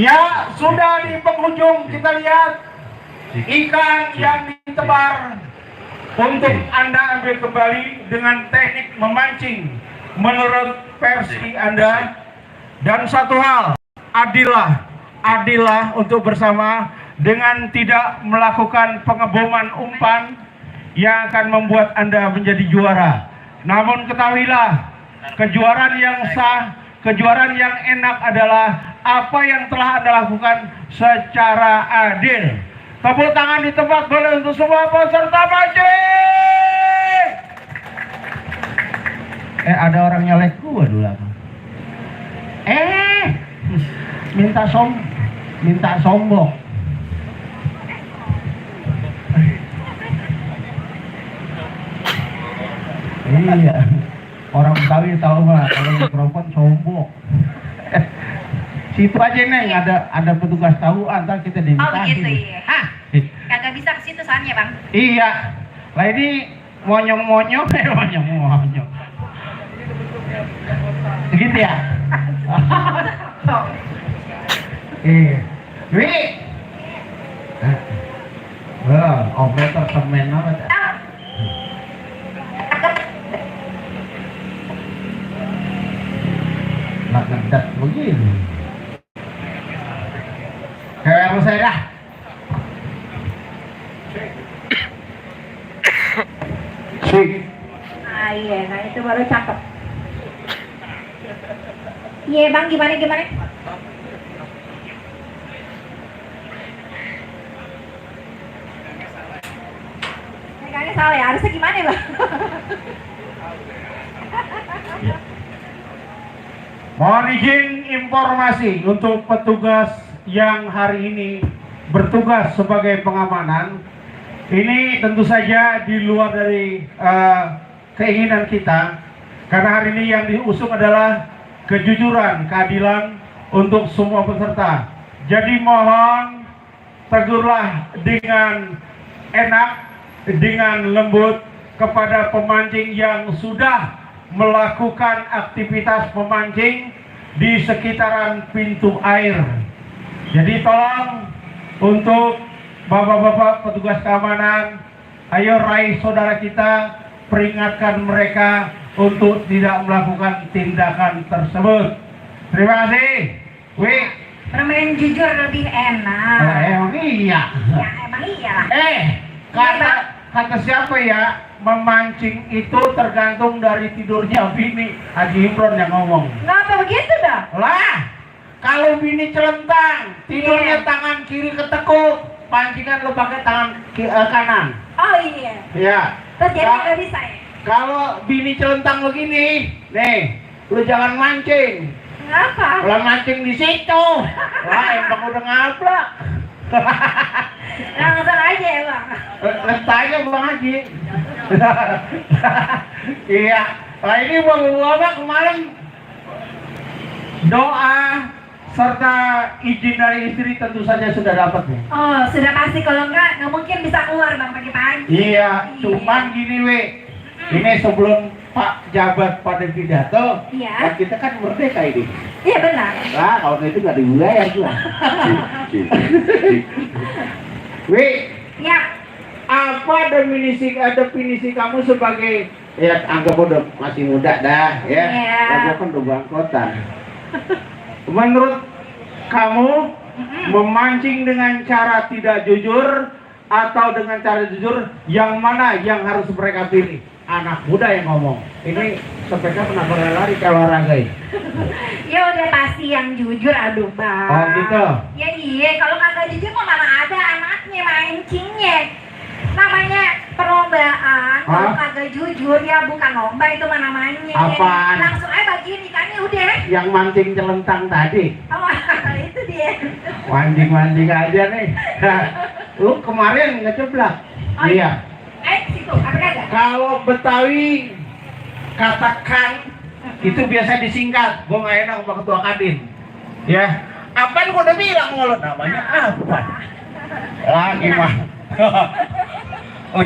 Ya, sudah di penghujung kita lihat ikan yang ditebar untuk Anda ambil kembali dengan teknik memancing menurut versi Anda. Dan satu hal, adillah untuk bersama dengan tidak melakukan pengeboman umpan yang akan membuat Anda menjadi juara. Namun ketahuilah, kejuaraan yang sah, kejuaraan yang enak adalah apa yang telah Anda lakukan secara adil. Tepuk tangan di tempat boleh untuk semua peserta mancing. Ada orang nyalek gua dulu apa? Minta sombong. Iya. Orang Betawi tahu mah kalau mikrofon sombong. Situ aja Neng, ada petugas tahu antar kita diminta. Oh begitu iya. Hah? Kagak bisa ke situ soalnya Bang. Iya. Lah ini monyong-monyong. Begitu ya? Iya. Wi. Operator semen apa? Nak ngedat begini. Kayak saya dah. Sik. Iya, nah itu baru cakep. Iya Bang, gimana? Kayaknya salah ya, harusnya gimana Bang? Mohon izin informasi untuk petugas yang hari ini bertugas sebagai pengamanan. Ini tentu saja di luar dari keinginan kita, karena hari ini yang diusung adalah kejujuran, keadilan untuk semua peserta. Jadi mohon tegurlah dengan enak, dengan lembut kepada pemancing yang sudah melakukan aktivitas memancing di sekitaran pintu air. Jadi tolong untuk bapak-bapak petugas keamanan, ayo raih saudara kita, peringatkan mereka untuk tidak melakukan tindakan tersebut. Terima kasih. Wi. Bermain jujur lebih enak. Emang iya. Ya emang iya. Kata siapa ya? Memancing itu tergantung dari tidurnya bini. Haji Imron yang ngomong. Ngapa begitu dah? Lah, kalau bini celentang, tidurnya tangan kiri ketekuk, pancingan lo pakai tangan kanan. Oh iya. Iya. Terus jadi nggak bisa ya? Kalau bini celentang begini, nih, lu jangan mancing. Ngapa? Kalau mancing di situ, wah emang udah ngablak. Langsung aja ya Bang. Lestanya Bang Haji. Iya. Nah ini Bapak kemarin doa serta izin dari istri tentu saja sudah dapat nih. Oh sudah pasti, kalau nggak mungkin bisa keluar Bang pagi-pagi. Iya. Cuman gini we, ini sebelum Pak jabat pada pidato, iya. Kita kan merdeka ini. Iya benar. Nah kalau itu nggak diwilayah juga. Wi, Ya. apa definisi kamu sebagai, ya anggap udah masih muda dah ya, Iya. kan udah bangkotan. Menurut kamu memancing dengan cara tidak jujur atau dengan cara jujur, yang mana yang harus mereka pilih? Anak muda yang ngomong. Ini sepeda pernah berlari ke olahraga ini. Ya udah pasti yang jujur, aduh Bang. Oh gitu. Ya iya, kalau kagak jujur mah mana ada anaknya mancingnya. Namanya Perlombaan, kalau Hah? kagak jujur ya bukan lomba itu mah namanya. Apaan? Langsung aja bagiin ikannya udah. Yang mancing celentang tadi. Oh, itu dia. Mancing-mancing aja nih. Nah, lu kemarin ngejeblak. Oh, Iya. Situ, apa kagak? Kalau Betawi katakan itu biasa disingkat. Gua nggak enak sama ketua kadin. Ya. Apaan gua udah bilang lo namanya apa? Gimana?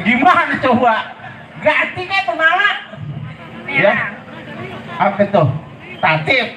Gimana coba? Ganti kan penala. Ya. Apa tuh? Tatip.